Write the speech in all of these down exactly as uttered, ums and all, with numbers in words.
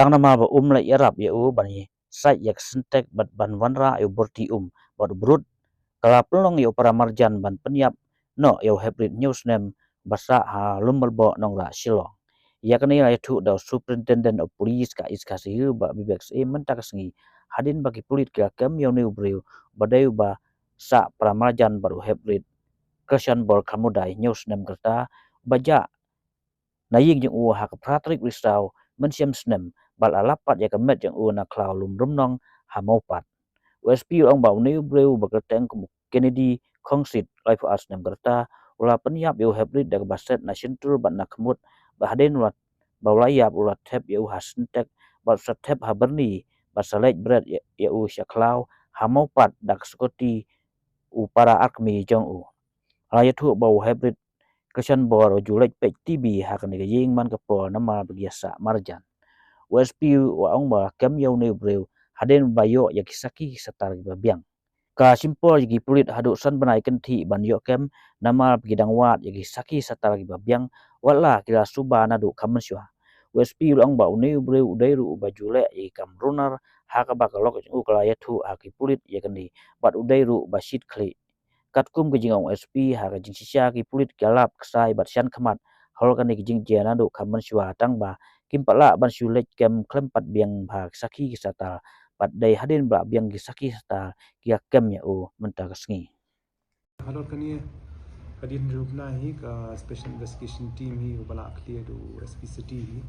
Tang namar ba um leit ïarap ïa u ban ïa sait ïa ka Sintex bad ban wanrah ïa u Borti Um bad u Brut, ka la pynlong ïa u para marjan ban pynïap noh ïa u Heprit hynñiew snem ba sah ha Lumbalboh Nongrah Shillong. Ïa kane la ïathuh da u Superintendent of Police ka East Khasi Hills Bah Vivek Syiem mynta ka sngi, hadien ba ki pulit ki la kem ïa une u briew ba dei uba sah para marjan bad u Heprit Krishan Bor Kharmudai hynñiew snem ka rta, ba jah na ïing jong u ha ka phra tarik Risaw mynshem snem bad la lap pat ïa ka met jong u na khlaw Lumrumnong ha Mawpat. U S P u ong ba une u briew uba kyrteng kum u Kennedy Khongsit, laiphew ar snem ka rta, u la pynïap ïa u Heprit da kaba set na shyntur bad na khmut, bad hadien u la, ba u la ïap u la thep ïa u ha Sintex bad u sa thep ha byrni bad sa leit bret ïa, ïa u sha khlaw ha Mawpat da ka skuti u para arkmi jong u. La ïathuh ba u Heprit Krishan Bor u ju leit peit T V ha kane ka ïing man ka por namar ba ki ïa sah marjan. U S P u ong ba la kem ïa une u briew hadien ba ïoh ïa ki sakhi satar kiba biang. Ka shim por ïa ki pulit haduh san bnai kynthih ban ïoh kem namar ba ki dang wad ïa ki sakhi satar kiba biang, wat la ki la suba naduh ka mynshuwa. U S P u la ong ba une u briew u dei ruh uba ju leh ïa ki kam runar, ha kaba ka lok jong u ka la ïathuh ha ki pulit ïa kane, bad u dei ruh uba shit khlieh. Katkum ka jingong S P, ha ka jingshisha ki pulit ki la lap ksai bad shan khmat halor kane ka jingjia naduh ka mynshuwa, tang ba kim pat lah ban shu leit kem khlem pat biang bha ki sakhi ki satar, bad dei hadien ba la biang ki sakhi satar ki ïa kem ïa u mynta ka sngi. Halor kane, hadien hynriew bnai hi ka Special Investigation Team hi uba la khlieh da u S P City hi,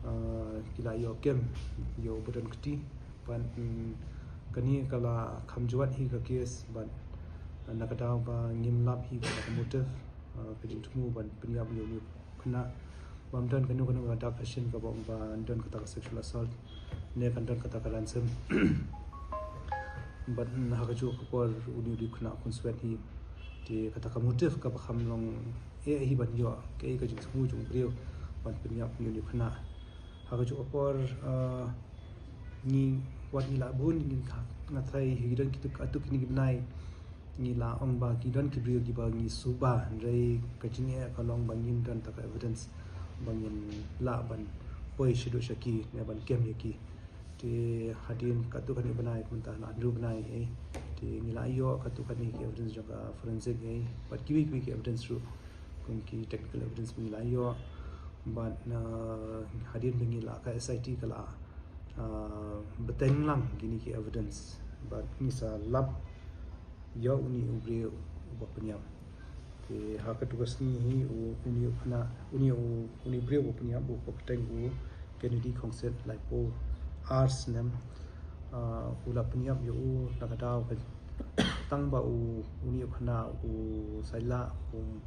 ah, ki la ïoh kem ïa u ba don kti. Bad, mm, kane ka la kham jwat hi ka case bad, ah, na ka daw ba ngim lap hi ka motive, ah, ka jingthmu ban pynïap ïa une u khynnah. Bym don kano kano ka dak action kaba ong ba don kata ka sexual assault ne kan don kata ka ransom. Bad, mm, ha kajuh ka por une u dei u khynnah khunswet hi. Te kata ka motive kaba kham long eh hi ban ïoh kaei ka jingthmu jong u briew ban pynïap ïa une u khynnah. Ha kajuh ka por, ah, ngi wat ngi la bun ngi, nga tharai hi don ki tuk, atu kine ki bnai ngi la ong ba ki don ki briew kiba ngi suba, hynrei ka jingeh ka long ba ngim don ta ka evidence ba ngin lah ban poi shaduh sha ki ne ban kem ïa ki. Te hadien katu kane u bnai mynta na hynriew bnai, eh, te ngi la ïoh katu kane ki evidence jong ka forensic, eh, bad kiwei kiwei ki evidence ruh, kum ki technical evidence ba ngi la ïoh. Bad, ah, hadien ba ngi la, ka S I T ka la, ah, bteng lang kine ki evidence bad ngi sa lap ïa une u briew uba pynïap. Te ha katu ka sngi hi u, une u khynnah, une u, une u briew uba pynïap uba kyrteng u Kennedy Khongsit, laiphew ar snem, ah, u la pynïap ïa u na ka daw ka, tang ba u, une u khynnah u sa ïalam, um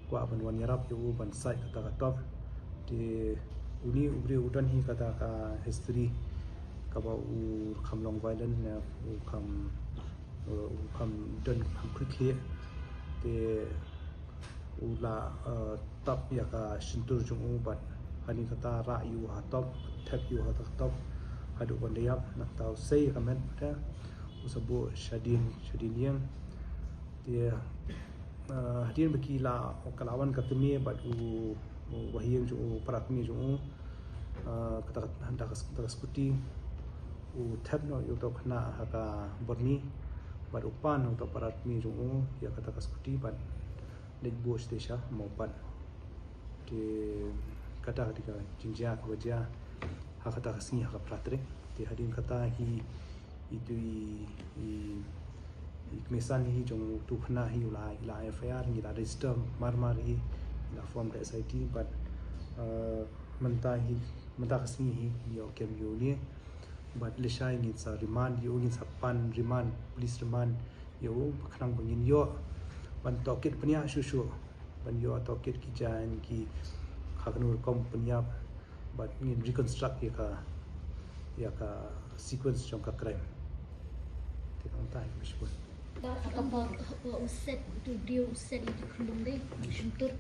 kwah ban wan ïarap ïa u ban sait kata ka top. Te une u briew u don hi kata ka history kaba u kham long violent ne u kham, eh, u kham don kham khriat. Te u la, eh, tap ïa ka shyntur jong u bad hadien kata rah ïa u ha top, thep ïa u ha top haduh ban da ïap, nangta u sei ïa ka met bad u sa buh shadien, shadien ïing. Te, eh, hadien ba ki la, ka la wan ka kmie bad u, u bahaïing jong u, para kmie jong u, eh, kata, kata ka, kata ka skuti, u thep noh ïa uta u khynnah ha ka byrni bad u pan uta u para kmie jong u ïa kata ka skuti bad leit buh sha sha Mawpat. Te kata ka dei ka jingjia kaba jia ha kata ka sngi ha ka phra tarik. Te hadien kata hi, itu i, i, i kmie san hi jong utu u khynnah hi u la, i la F I R, ngi la register mar mar hi, i la form ka S I T, bad, eh, mynta hi, mynta ka sngi hi ngi ïoh kem ïa une. Bad lashai ngin sa remand ïa u, ngin sa pan remand, police remand ïa u, khnang ba ngin ïoh ban tohkit bniah shuh shuh, ban ïoh tohkit ki jaiñ ki, ha kano rukom pynïap, bad ngin reconstruct ïa ka, ïa ka sequence jong ka crime. Te nangta hi, mishpun. Ba ka por u set, tu briew u set itu khunlung de, shyntur.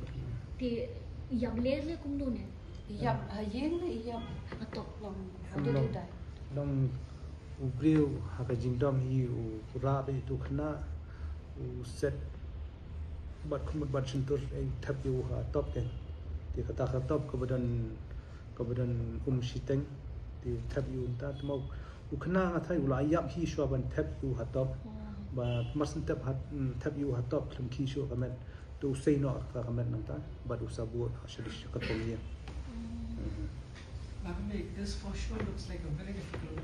Te ïap leh ne kumno ne? Ïap ha ïing ne ïap ha top? Long ha top. Long, long u briew ha ka jingdom hi u rah beit itu khynnah, u set bad khmut bad shyntur, eh, thep ïa u ha top te. Te kata ka top kaba don, kaba don um shiteng. Te thep ïa u nangta, te ma u khynnah nga tharai u la ïap hi shuwa ban thep ïa u ha top. Ba mar syn thep ha, mm, thep ïa u ha top khlem khie shuh ka met. Te u sei noh ka met nangta bad u sa bud ha sha dei sha ka tong ïa. Mhm. Bhavik, this for sure looks like a very difficult